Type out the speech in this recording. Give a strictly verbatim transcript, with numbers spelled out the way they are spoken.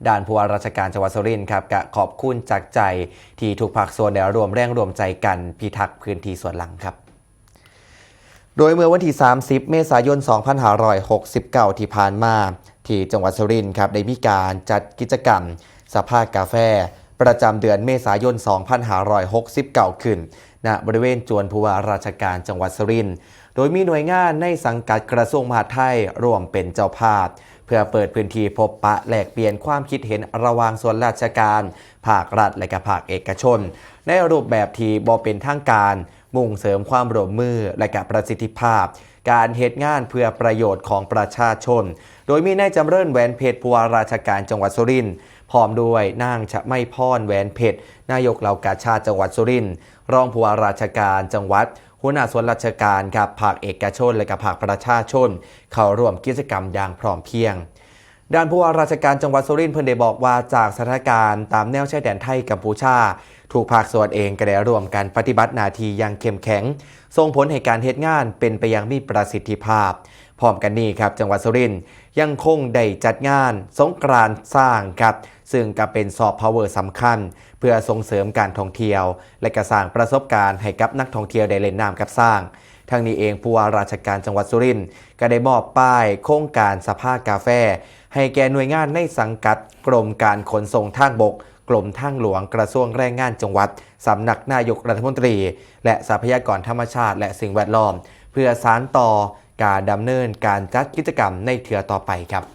ด้านผู้ว่าราชการจังหวัดสุรินทร์ครับก็ขอบคุณจากใจที่ทุกภาคส่วนได้ร่วมแรงร่วมใจกันพิทักษ์พื้นที่สวนหลังครับ โดยเมื่อวันที่ 30 เมษายน 2569 ที่ผ่านมา ที่จังหวัดสุรินทร์ครับได้มีการจัดกิจกรรมสภากาแฟ ประจำเดือนเมษายน 2569 ขึ้น ณ บริเวณจวนผู้ว่าราชการจังหวัดสุรินทร์ โดยมีหน่วยงานในสังกัดกระทรวงมหาดไทยร่วมเป็นเจ้าภาพ เพื่อเปิดพื้นที่พบปะแลกเปลี่ยนความคิดเห็นระหว่างส่วนราชการ ภาครัฐ และก็ภาคเอกชน ในรูปแบบที่บ่เป็นทางการ มุ่งเสริมความร่วมมือ และก็ประสิทธิภาพ การเฮ็ดงานเพื่อประโยชน์ของประชาชน โดยมีนายจำเริญ แหวนเพชร ผู้ว่าราชการจังหวัดสุรินทร์ พร้อมด้วยนางชไมพร แหวนเพชร นายกเหล่ากาชาดจังหวัดสุรินทร์ รองผู้ว่าราชการจังหวัด หัวหน้าส่วนราชการครับ ภาคเอกชน และก็ภาคประชาชน เข้าร่วมกิจกรรมอย่างพร้อมเพรียง ด้านผู้ว่าราชการจังหวัดสุรินทร์เพิ่นได้บอกว่าจากสถานการณ์ตามแนวชายแดนไทยกัมพูชา ทุกภาคส่วนเองก็ได้ร่วมกันปฏิบัติหน้าที่อย่างเข้มแข็ง ส่งผลให้การเฮ็ดงานเป็นไปอย่างมีประสิทธิภาพ พร้อมกันนี้ครับ จังหวัดสุรินทร์ยังคงได้จัดงานสงกรานต์ช้างครับ ซึ่งก็เป็นซอฟต์พาวเวอร์สำคัญ เพื่อส่งเสริมการท่องเที่ยว และก็สร้างประสบการณ์ให้กับนักท่องเที่ยวได้เล่นน้ำกับช้าง ทั้งนี้เองผู้ว่าราชการจังหวัดสุรินทร์ก็ได้มอบป้ายโครงการสภากาแฟ ให้แก่หน่วยงานในสังกัดกรมการขนส่งทางบก กรมทางหลวง กระทรวงแรงงานจังหวัด สำนักนายกรัฐมนตรี และทรัพยากรธรรมชาติ และสิ่งแวดล้อม เพื่อสานต่อการดำเนินการจัดกิจกรรมในเทื่อต่อไปครับ